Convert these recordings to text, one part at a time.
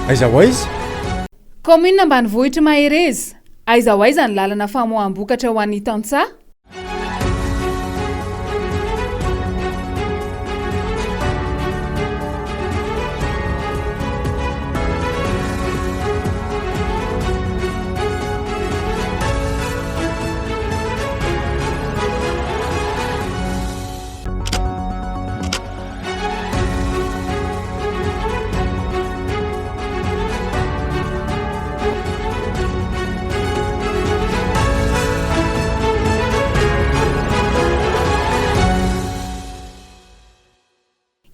Aiza ho aiza? Kaominina ambanivohitr'i Mahereza, aiza ho aiza ny lalana famoaham-bokatra ho an'ny tantsaha?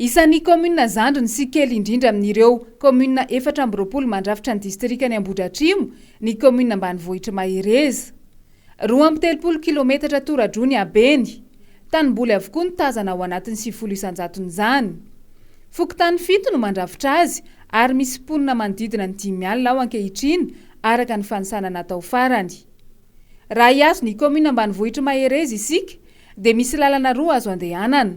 Isan'ny kaominina zandriny sy kely indrindra amin'ireo kaominina 24 mandrafitra ny distrikan'i Ambohidratrimo ny kaominina ambanivohitr'i Mahereza. 32 kilometatra tora-droa ny habeny. Tanimboly avokoa no tazana ao anatin'ny 90 isan-jaton'izany. Fokontany fito no mandrafitra azy ary misy mponina manodidina ny 50 ao ankehitriny araka ny fanisana natao farany. Raha hihazo ny kaominina ambanivohitr'i Mahereza isika dia misy lalana roa azo andehanana.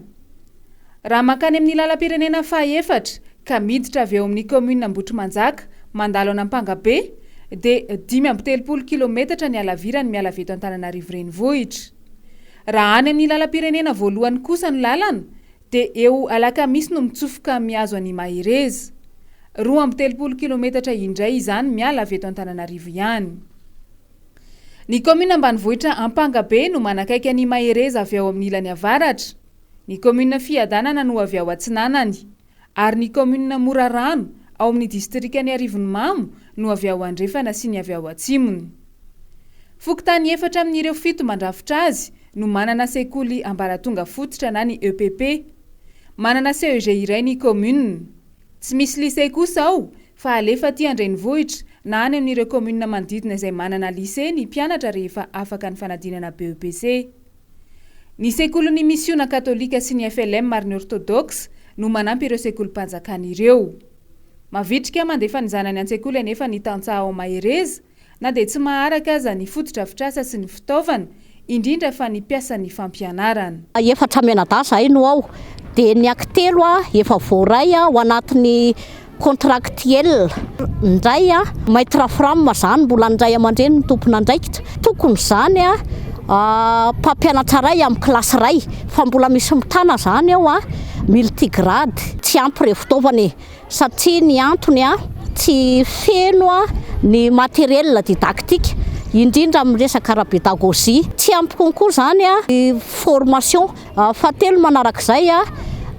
Raha mankany amin'ny lalam-pirenena fahaefatra ka miditra avy eo amin'ny kaominina Ambohitrimanjaka mandalo an'Ampangabe dia 35 kilometatra ny halavirany miala avy eto Antananarivo Renivohitra. Raha any amin'ny lalam-pirenena voalohany kosa ny lalana dia eo Alakamisy no mitsofoka mihazo an'i Mahereza. 32 kilometatra indray izany miala avy eto Antananarivo ihany. Ny kaominina ambanivohitra Ampangabe no manakaiky an'i Mahereza avy ao amin'ny ilany avaratra, ny kaominina Fiadanana no avy ao atsinanany, ary ny kaominina Morarano ao amin'ny distrikan'i Arivonimamo no avy ao andrefana sy ny avy ao atsimony. Fokontany efatra amin'ireo fito mandrafitra azy no manana sekoly ambaratonga fototra na ny EPP. Manana CEG iray ny kaominina. Tsy misy lycée kosa ao fa alefa aty an-drenivohitra na any amin'ireo commune manodidina izay manana lycée ny mpianatra rehefa afaka ny fanadinana BEPC. Ny sekolin'ny misiona katolika sy ny flm ary ny orthodoxe no manampy ireo sekolim-panjakana ireo. Mavitrika mandefa ny zanany an-tsekoly anefa ny tantsaha ao Mahereza na dia tsy maharaka aza ny fotodrafitrasa sy ny fitaovana, indrindra fa ny mpiasan'ny fampianarana. Efatra mianadahy izahay no ao, dia ny ankitelo efa voaray ao anatin'ny contractuel, ny iray maitre fram izany mbola ny ray aman-dreny no tompon'andraikitra, tokony izany mpampianatra iray amin'ny kilasy iray fa mbola misy mitana izany ao multigrade, tsy ampy ireo fitaovana e. satria ny antony tsy feno ny matériel didactique indrindra amin'ny resaka ara-pédagogie. Tsy ampy konkoa izany ny formation. Fahatelo manarak'izay,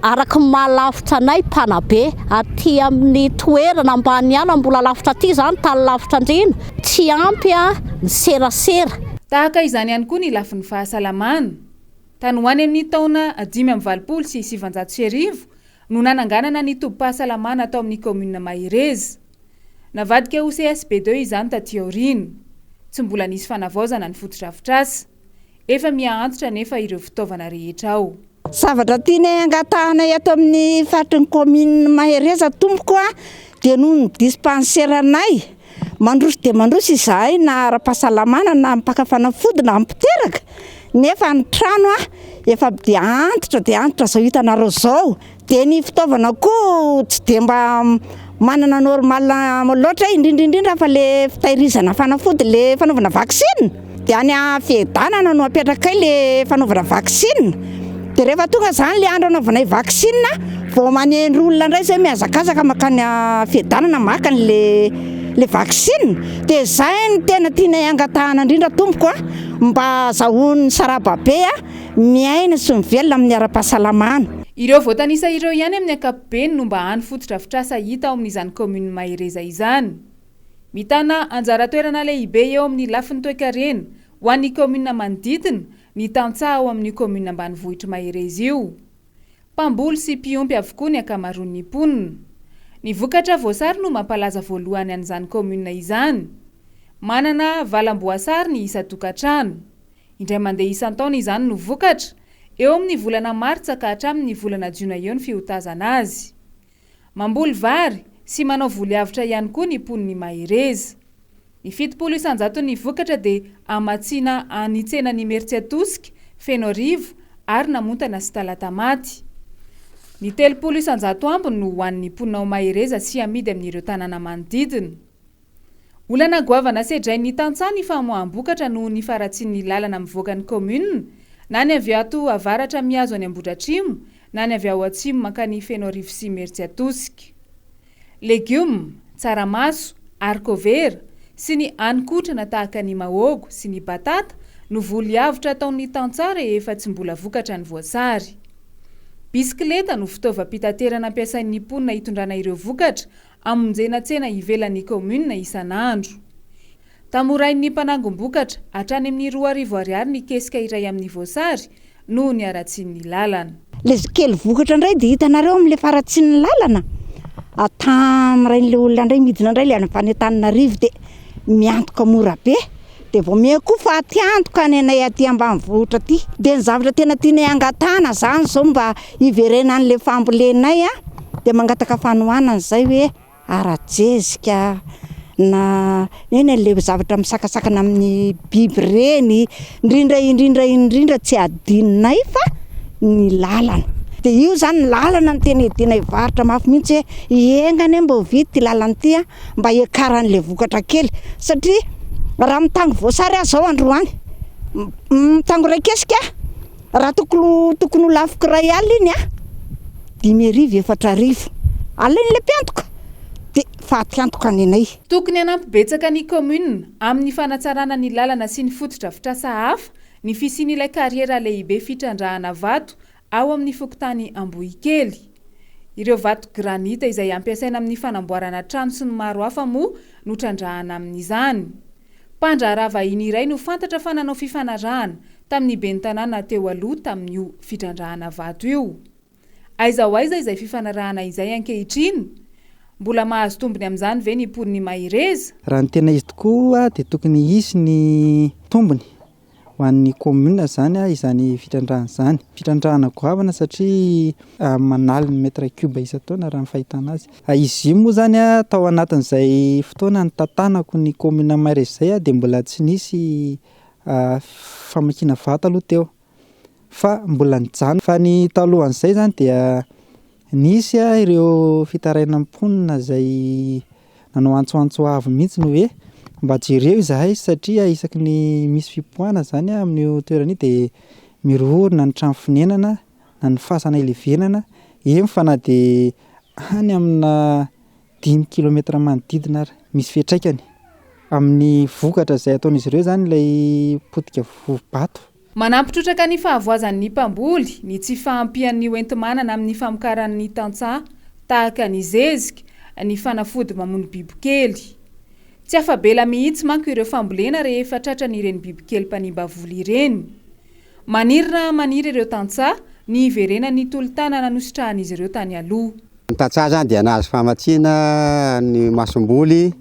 araka ny maha lavitra anay mpanabe aty amin'ny toerana ambany ala, mbola lavitra aty izany, tany lavitra andriana, tsy ampy ny serasera. Tahaka izany ihany koa ny lafiny fahasalamana. Tany ho any amin'ny taona 1985 no nananganana ny tobim-pahasalamana tao amin'ny kaominina Mahereza. Navadika ho CSB ii izany taty aoriana. Tsy mbola nisy fanavaozana ny fotodrafitrasa. Efa miha-antitra anefa ireo fitaovana rehetra ao. Zavatra tianay angatahanay ato amin'ny faritry ny kaominina Mahereza tompoko a, dia noho ny dispensaire anay, mandroso dia mandroso izahay na ara-pahasalamana na mpaka fanafody na mpiteraka, nefa ny trano a efa dia antitra dia antitra izao hitanareo izao, dia ny fitaovana koa tsy dia mba manana normal loatra indrindra indrindra fa le fitahirizana fanafody le fanaovana vaksiny dia any Fiadanana no apetrakay le fanaovana vaksiny, dia rehefa tonga izany le andro anaovanay vaksiny vao manendry olona indray zay mihazakazaka mankany Fiadanana maka an'le le vaksiny, dia izay no tena tianay angatahana indrindra tompoko a. Mba azahoan'ny sarababe miaina sy mivelona amin'ny ara-pahasalamana. Ireo voatanisa ireo ihany amin'ny ankapobeny no mba hany fotodrafitrasa hita ao amin'izany kaominina Mahereza izany. Mitana anjara toerana lehibe eo amin'ny lafiny toekarena ho an'ny kaominina manodidina ny tantsaha ao amin'io kaominina ambanivohitr'i Mahereza io. Mpamboly sy mpiompy avokoa ny ankamaroan'ny mponina. Ny vokatra voasary no mampalaza voalohany an'izany kaominina izany. Manana valam-boasary ny isan-tokantrano. Indray mandeha isan-taona izany no vokatra, eo amin'ny volana martsa ka hatramin'ny volana jiona eo ny fihotazana azy. Mamboly vary sy manao voly avotra ihany koa ny mponin'i Mahereza. Ny 70 isan-jaton'ny vokatra dia amatsiana any tsenan'Imerintsiatosika, Fenoarivo ary Namontana sy Talatamaty. Ny 30% ambiny no hohanin'ny mponina ao Mahereza sy amidy amin'ireo tanàna manodidina. Olana goavana sedrain'ny tantsaha ny famoaham-bokatra noho ny faharatsian'ny lalana mivoaka ny kaominina, na ny avy ato avaratra mihazo any Ambohidratrimo, na ny avy ao atsimo mankany Fenoarivo sy Imerintsiatosika. Legioma, tsaramaso, harikovera, sy ny hanin-kotrana tahaka ny mahôgo sy ny batata no voly avotra ataon'ny tantsaha rehefa tsy mbola vokatra ny voasary. Bisikileta no fitaovam-pitaterana ampiasain'ny mponina hitondrana ireo vokatra Hamonjena tsena ivelan'ny kaominina isan'andro. Tamorain'ny mpanangom-bokatra hatrany amin'ny 2000 ariary ny kesika iray amin'ny voasary noho ny haratsian'ny lalana. Ilay kely vokatra indray dia hitanareo amin'ilay faharatsian'ny lalana, atamirain'ilay olona indray midina indray ilay avy any Antananarivo dia miantoka mora be, dia vao miha koa faty antoka ny anay aty ambanivohitra aty. Dia ny zavatra tena tianay angatahana izany izao mba hiverenan'ilay fambolenay dia mangataka fanohanana izay hoe ara-jezika na eny e, ilay zavatra misakasakana amin'ny biby ireny, indrindra indrindra indrindra tsy adinonay fa ny lalana. Dia io izany ny lalana no tena iadianay varotra mafy mihitsy hoe enga anie mba ho vita ity lalana ity an! mba hiakaran'ilay vokatra kely satria raha mitango voasary aho zao androany mitango iray kesika raha tokony tokony ho lafiko iray alina iny a 5000 4000 alain'ilay mpiantoka dia faty antoka ny anay. Tokony hanampy betsaka ny kaominina amin'ny fanatsarana ny lalana sy ny fotodrafitrasa hafa ny fisian'ilay kariera lehibe fitrandrahana vato ao amin'ny fokontany Ambohikely. Ireo vato granita izay ampiasaina amin'ny fanamboarana trano sy ny maro hafa moa no trandrahana amin'izany. Mpandraharaha vahiny iray no fantatra fa nanao fifanarahana tamin'ny ben'ny tanàna teo aloha tamin'io fitrandrahana vato io. Aiza ho aiza izay fifanarahana izay ankehitriny? Mbola mahazo tombony amin'izany ve ny mponin'i Mahereza? Raha ny tena izy tokoa dia tokony hisy ny tombony ho an'ny commune izany izany fitrandrahana izany. Fitrandrahana goavana satria aman'aliny mètre cube isan-taona raha ny fahitana azy. Izy io moa izany tao anatin'izay fotoana nitantanako ny commune Mahereza izay dia mbola tsy nisy famakiana vato aloha teo fa mbola nijanona. Fa ny talohan'izay izany dia nisy ireo fitarainan'ny mponina izay nanao antsoantso avo mihitsy ny hoe mba jereo izahay satria isaky ny misy fipoahana izany amin'io toerana io dia mirohorona ny trano fonenana na ny fasana ilevenana, eny fa na dia any amina 5 kilomètre manodidina ary. Misy fiantraikany amin'ny vokatra izay ataon'izy ireo izany ilay potika vovo-bato. Manampy trotraka ny fahavoazan'ny mpamboly ny tsy fahampian'ny hoenti-manana amin'ny famokaran'ny tantsaha tahaka ny zezika, ny fanafody mamono bibikely. Tsy afa-bela mihitsy manko ireo fambolena rehefa tratran'ireny bibikely mpanimba voly ireny. Maniry raha maniry ireo tantsaha ny hiverenan'ny tolo-tanana nositrahan'izy ireo tany aloha. Ny tantsaha izany dia nahazo famatsiana ny masomboly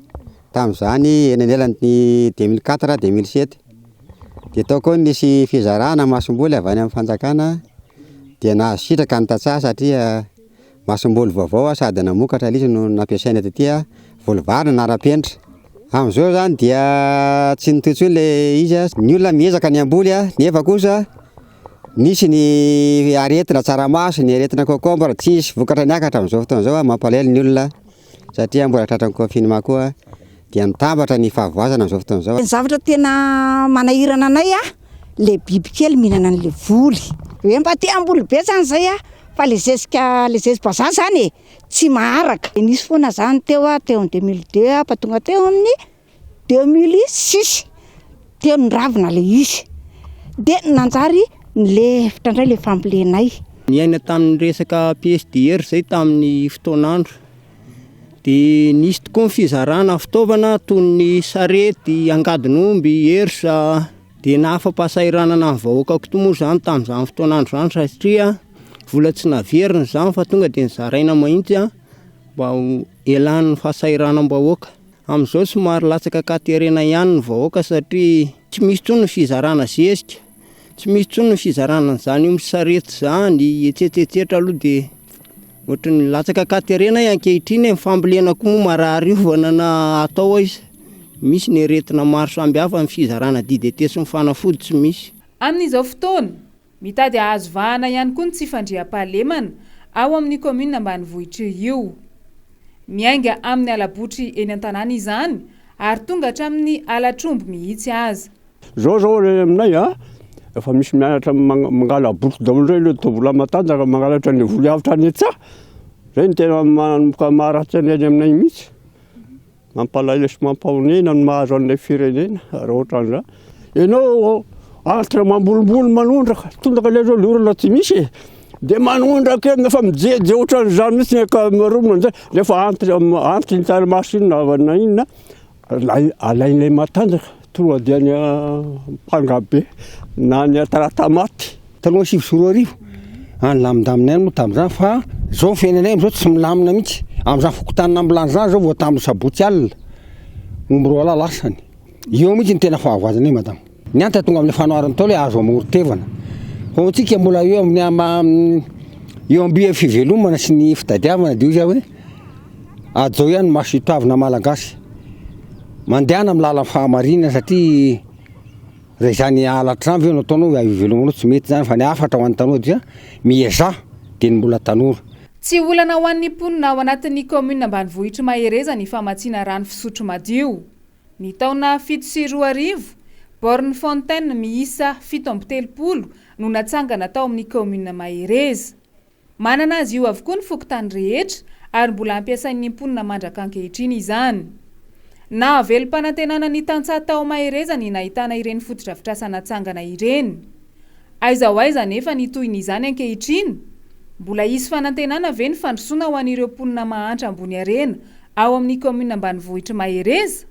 tamin'izany eny anelan'ny 2004 2007. Dia tao koa nisy fizarana masomboly avy any amin'ny fanjakana dia nahazo sitraka ny tantsaha satria masomboly vaovao sady namokatra ilay izy no nampiasaina taty, voly vary nanara-penitra. Amin'izao izany dia tsy nitohy intsony ilay izy, ny olona miezaka ny hamboly nefa kosa nisy ny aretina tsaramaso, ny aretina concombre, tsisy vokatra niakatra amin'izao fotoana izao, mampalahelo ny olona. Satria mbola tratran'ny confinement koa dia mitambatra ny fahavoazana amin'izao fotoana izao. Ny zavatra tena manahirana anay a, le bibikely mihinana an'le voly. Hoe mba te hamboly be zany zay a, fa le zezika le zezi-bazaha zany e, tsy maharaka. Nisy foana zany teo a, teo amin'ny 2002 a, fa tonga teo amin'ny 2006 teo niravina le izy de nanjary nilefitra indray le fambolenay. Niaina tamin'ny resaka PSDR izay tamin'ny fotoan'andro. Dia nisy tokoa ny fizarana fitaovana toy ny sarety, angadin'omby, hersa. Dia nahafa-pahasahiranana ny vahoaka koa moa izany tamin'izany fotoan'andro izany satria vola tsy naverina izany fa tonga dia nozaraina mihitsy mba ho elan'ny fahasahiranam-bahoaka. Amin'izao somary latsaka an-katerena ihany ny vahoaka satria tsy misy intsony ny fizarana zezika, tsy misy intsony ny fizarana an'izany omby sarety izany, etsetra etsetra aloha dia ohatran'ny latsaka an-katerena ankehitriny e, ny fambolena koa moa marary hovana na atao aiza, misy ny aretina maro sambihafa, ny fizarana DDT sy ny fanafody tsy misy. Amin'izao fotoana, mitady hahazo vahana ihany koa ny tsy fandriampahalemana. ao amin'io kaominina ambanivohitra io. Miainga amin'ny ala-botry eny an-tanàna izany ary tonga hatramin'ny halatr'omby mihitsy aza. Zao zao any aminay a, efa misy mianatra mangala-botry daholo ndray ireo tovolahy matanjaka mangalatra ny voly avotra any an-tsaha. Zay no tena manomboka maharatsy anay any aminay mihitsy. Mampalahelo sy mampahonena ny mahazo an'ilay firenena raha ohatran'izany. Ianao entre mambolimboly manondraka, tondraka ilay zao le orana tsy misy e. Dia manondraka eo nefa mijeje ohatran'izany mihitsy ny ankamaroany amin'izay. Nefa entre entre ny tany machine na inona alain'ilay matanjaka tonga dia any Ampangabe na any Talatamaty. Talohan'ny 2009, any lamindamina ihany moa tamin'izany fa zao ny fiainanay amin'izao tsy milamina mihitsy. Amin'izany fokontany Nambilany izany zao vao tamin'ny sabotsy alina, omby roalahy lasany. Eo mihitsy ny tena fahavoazanay madama. Ny antony tonga amin'ilay fanoharan'ny Ntaolo hoe azo amoron-tevana. Fa ho antsika mbola eo amin'ny ama- eo ambian'ny fivelomana sy ny fitadiavana dia hoy izaho hoe hajao ihany ny maso itoavina malagasy. Mandehana amin'ny lalan'ny fahamarinana satria Raha izany halatra izany ve no ataonao hivelomanao tsy mety izany fa ny hafatra ho an'ny tanora dia miezaha dieny mbola tanora. Tsy olana ho an'ny mponina ao anatin'ny kaominina ambanivohitr'i Mahereza ny famatsiana rano fisotro madio. Ny taona 2007, borne fontaine miisa 37 no natsangana tao amin'ny kaominina Mahereza. Manana azy io avokoa ny fokontany rehetra ary mbola ampiasain'ny mponina mandraka ankehitriny izany. Nahavelom-panantenana ny tantsaha tao Mahereza ny nahitana ireny fotodrafitrasa natsangana ireny. Aiza ho aiza anefa ny tohin'izany ankehitriny? Mbola hisy fanantenana ve ny fandrosoana ho an'ireo mponina mahantra ambony harena ao amin'ny kaominina ambanivohitr'i Mahereza?